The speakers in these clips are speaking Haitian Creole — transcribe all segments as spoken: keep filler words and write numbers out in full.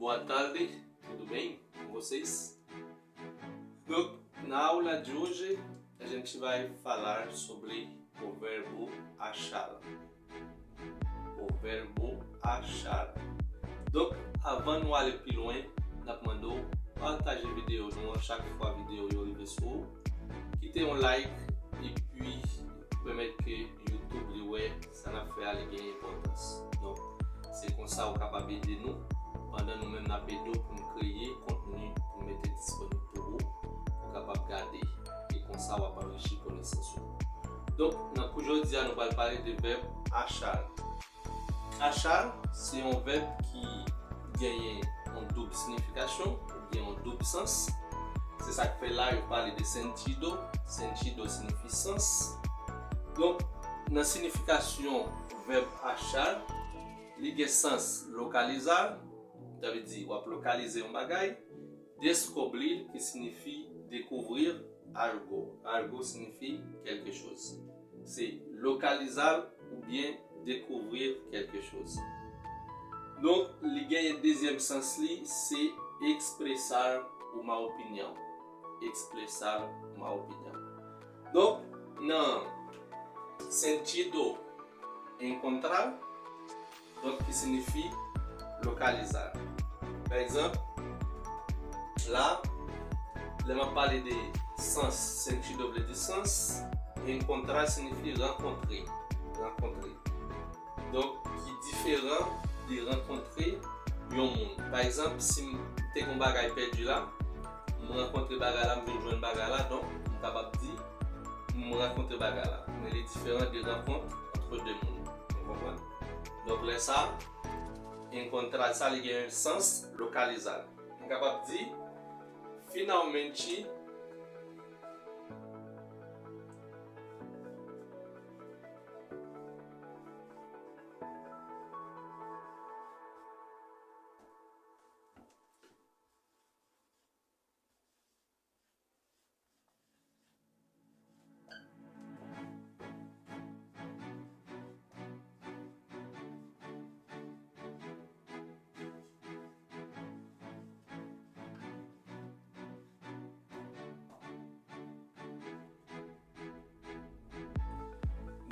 Boa tarde, tudo bem com vocês? Donk, na aula de hoje, a gente vai falar sobre o verbo achar. O verbo achar. Donk, avan nou ale pi lwen, n ap mande w pataje videyo nou an chak fwa videyo yo rive sou ou. Kite yon like, epi pèmèt ke YouTube li wè sa n ap fè a, li gen enpòtans. Donk, se konsa ou kapab ede nou pandan nou menm n ap ede w pou n kreye kontni pou n mete disponib pou ou, pou w kapab gade. E konsa w ap anrichi konesans ou. Donk, nan kou jodi a, nou pral pale de vèb achar. Achar, se yon vèb ki genyen yon doub siyifikasyon oubyen yon doub sans. Se sa k fè la yo pale de sentido. Sentido siyifi sans. Donk, nan siyifikasyon vèb achar, li gen sans localizar, sa vle di w ap lokalize yon bagay, descobrir, ki siyifi découvrir algo. Algo siyifi quelque chose. Se localizar oubyen découvrir quelque chose. Donk, li genyen dezyèm sans li, se expressar uma opinião. Expressar uma opinião. Donk, nan sentido encontrar, donk, ki siyifi lokalizar. Pa egzanp, la, lè m ap pale de sans, sentido vle di sans, encontrar siyifi rankontre, rankontre. Donk, ki diferan de rankontre yon moun. Pa egzanp, si m te gen yon bagay pèdi la, m rankontre bagay la, m vin jwenn bagay la, donk, m kapab di, m rankontre bagay la. Men li diferan de rankont antre de moun. Ou konprann? Donk, lè sa, encontrar sa, li gen yon sans localizar. M kapab di, finalmente,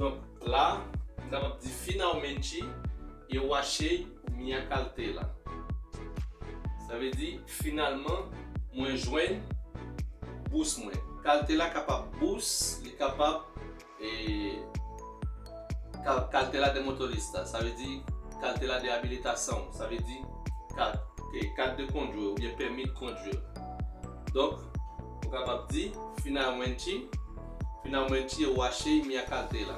Donk, la, m kapab di, finalmente, eu achei minha carteira. Sa vle di, finalman, mwen jwenn bous mwen. Carteira kapab bous, li kapab, e, ka-, carteira de motorista, sa vle di, carteira de habilitação, sa vle di, kat, ok, kat de kondwi oubyen pèmi de kondwi. Donk, ou kapab di, finalmente, finalmente eu achei minha carteira.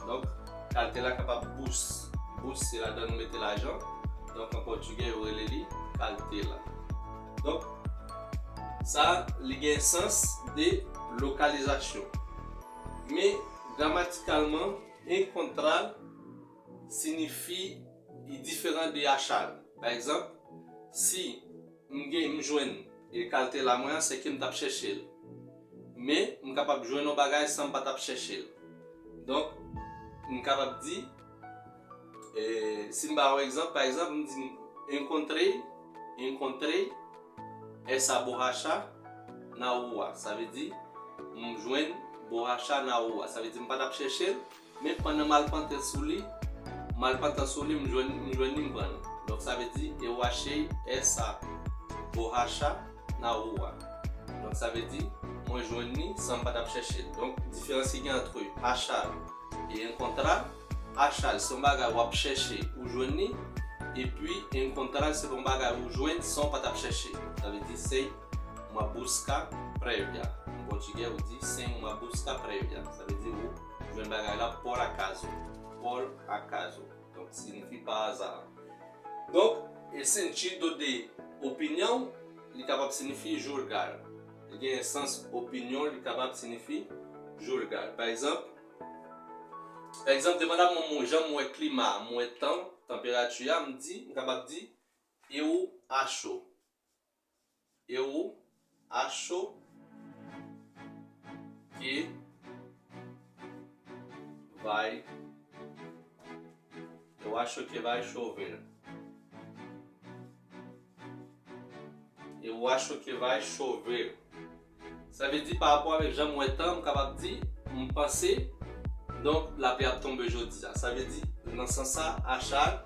Donk, carteira kapab bous. Bous, se ladan nou mete lajan. Donk, an pòtigè, yo rele li carteira. Donk, sa, li gen sans de lokalizasyon. Men, gramatikalman, encontrar siyifi, li diferan de achar. Pa egzanp, si m gen, m jwenn, e, carteira mwen an, se ke m t ap chèche l. Men, m kapab jwenn yon bagay san m pa t ap chèche l. Donk, m kapab di, e, si m ba w egzanp, pa egzanp, m di, encontrei, encontrei essa borracha na rua. Sa vle di, m jwenn borracha na rua. Sa vle di, m pa t ap chèche l, men pandan m al pantan sou li, m al pantan sou li, m jwenn, m jwenn li, m pran l. Donk, sa vle di, eu achei essa borracha na rua. Donk, sa vle di, mwen jwenn li san m pa t ap chèche l. Donk, diferans ki gen ant achar e encontrar, achar, se yon bagay w ap chèche, ou jwenn li, epi encontrar, se yon bagay ou jwenn san w pa t ap chèche. Sa vle di, sem uma busca prévia. An pòtigè, ou di, sem uma busca prévia. Sa vle di, ou jwenn bagay la por acaso. Por acaso. Donk, siyifi pa aza. Donk, e sentido de opinião, li kapab siyifi julgar. Li gen sans opinyon, li kapab siyifi julgar. Pa egzanp, pa egzanp, depandamman mwen, jan mwen wè klima, mwen wè tan, tanperati a, m di, m kapab di, eu acho. Eu acho que vai, eu acho que vai chover. Eu acho que vai chover. Sa vle di, pa rapò avèk jan m wè tan, m kapab di, m panse, donk, lapli ap tonbe jodi a. Sa vle di, nan sans sa, achar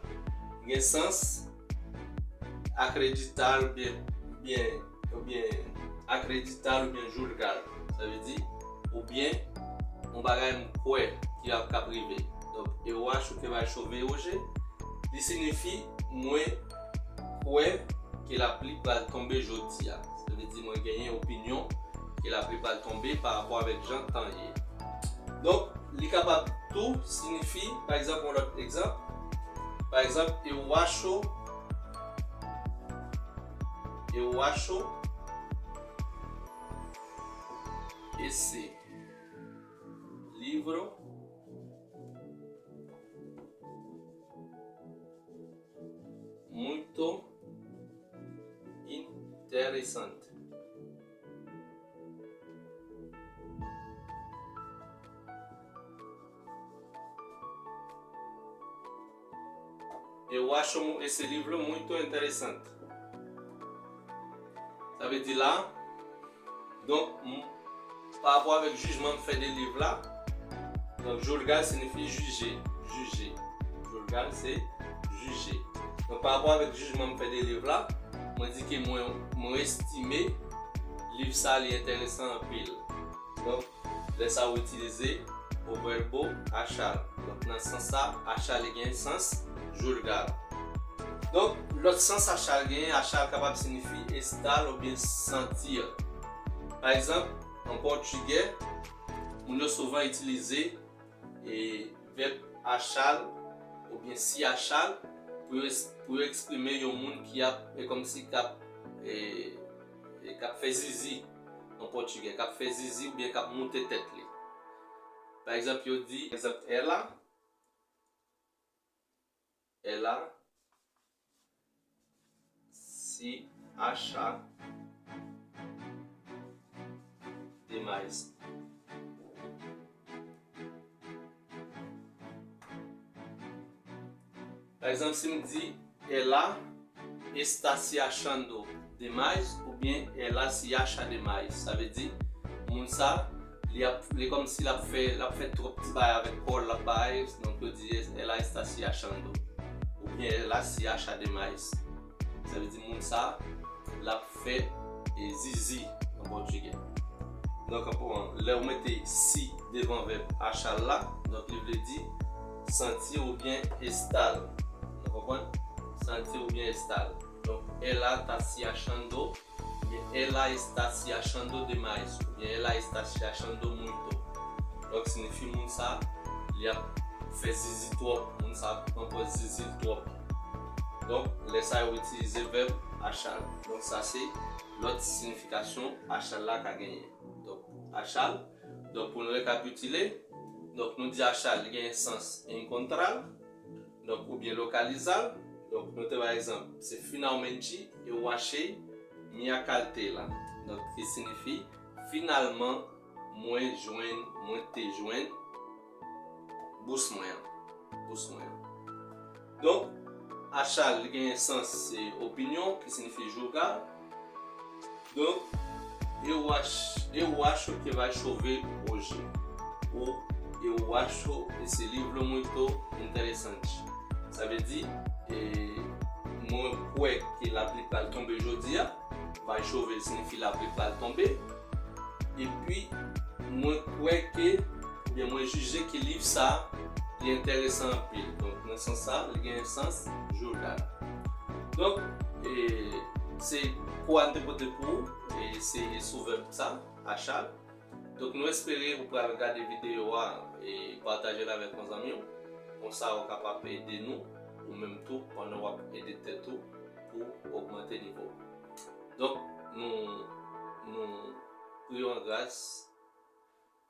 gen sans acreditar oubyen, oubyen, oubyen acreditar oubyen julgar. Sa vle di, oubyen, yon bagay m kwè ki ap, k ap rive. Donk, eu acho que vai chover hoje, li siyifi, mwen kwè ke lapli pral tonbe jodi a. Sa vle di mwen genyen opinyon ke lapli pral tonbe pa rapò avèk jan tan ye. Donk, li kapab tou siyifi, pa egzanp, yon lòt egzanp. Pa egzanp, eu acho, eu acho esse livro muito interessante. Eu acho esse livro muito interessante. Sa vle di la, donk, m, pa rapò avèk jijman m fè de liv la, donk, julgar siyifi jije, jije. Julgar se jije. Donk, pa rapò avèk jijman m fè de liv la, mwen di ke mwen, mwen estime liv sa li enteresan anpil. Donk, lè sa ou itilize o verbo achar. Donk, nan sans sa, achar li gen sans julgar. Donk, lòt sans achar genyen, achar kapab siyifi estar oubyen sentir. Pa egzanp, an pòtigè, moun yo souvan itilize, e, vèb achar oubyen se achar pou yo es-, pou yo eksprime yon moun ki ap, e, kòmsi k ap, e, e, k ap fè zizi an pòtigè, k ap fè zizi oubyen k ap moute tèt li. Pa egzanp, yo di, pa egzanp, ela, ela se acha demais. Pa egzanp, si m di, ela está se achando demais oubyen ela se acha demais. Sa vle di, moun sa, li ap, li kòmsi l ap fè, l ap fè twòp ti bagay avèk kò l, l ap bagay, donk yo di, ela está se achando. Oubyen ela se acha demais. Sa vle di, moun sa, l ap fè, e, zizi an pòtigè. Donk, lè w mete se devan vèb achar la, donk, li vle di santi oubyen estar. Nou konprann? Santi oubyen estar. Donk, ela tá se achando, oubyen ela está se achando demais, oubyen ela está se achando muito. Donk, siyifi moun sa, li ap fè zizi twòp, moun sa ap pran pòz zizi l twòp. Donk, lè sa yo itilize vèb achar. Donk, sa se lòt siyifikasyon achar la ka genyen. Donk, achar. Donk, pou nou rekapitile, donk, nou di achar, li gen sans encontrar, donk, oubyen localizar. Donk, nou te bay egzanp, se finalmente eu achei minha carteira. Donk, ki siyifi, finalman, mwen jwenn, mwen te jwenn bous mwen an. Bous mwen an. Donk, achar, li gen sans, se opinyon, ki siyifi julgar. Donk, eu acho, eu acho que vai chover hoje. Ou eu acho esse livro muito interessante. Sa vle di, e, mwen kwè ke lapli pral tonbe jodi a. Vai chover siyifi lapli pral tonbe. Epi, mwen kwè ke, oubyen mwen jije ke liv sa, li enteresan anpil. Donk, nan sans sa, li gen sans julgar. Donk, e, se kou a n te pote pou ou, e, se sou vèb sa, achar. Donk, nou espere ou pral gade videyo a e pataje l avèk yon zanmi w. Konsa, ou kapab ede nou, ou menm tou, pandan w ap ede tèt ou pou ogmante nivo w. Donk, nou, nou priye w an gras.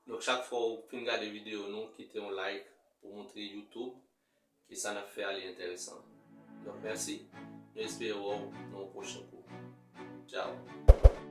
Donk, chak fwa ou fin gade videyo nou, kite yon like pou montre YouTube ke sa n ap fè a li enteresan. Donk, mèsi. Nou espere wè w nan yon pwochen kou. Tchao.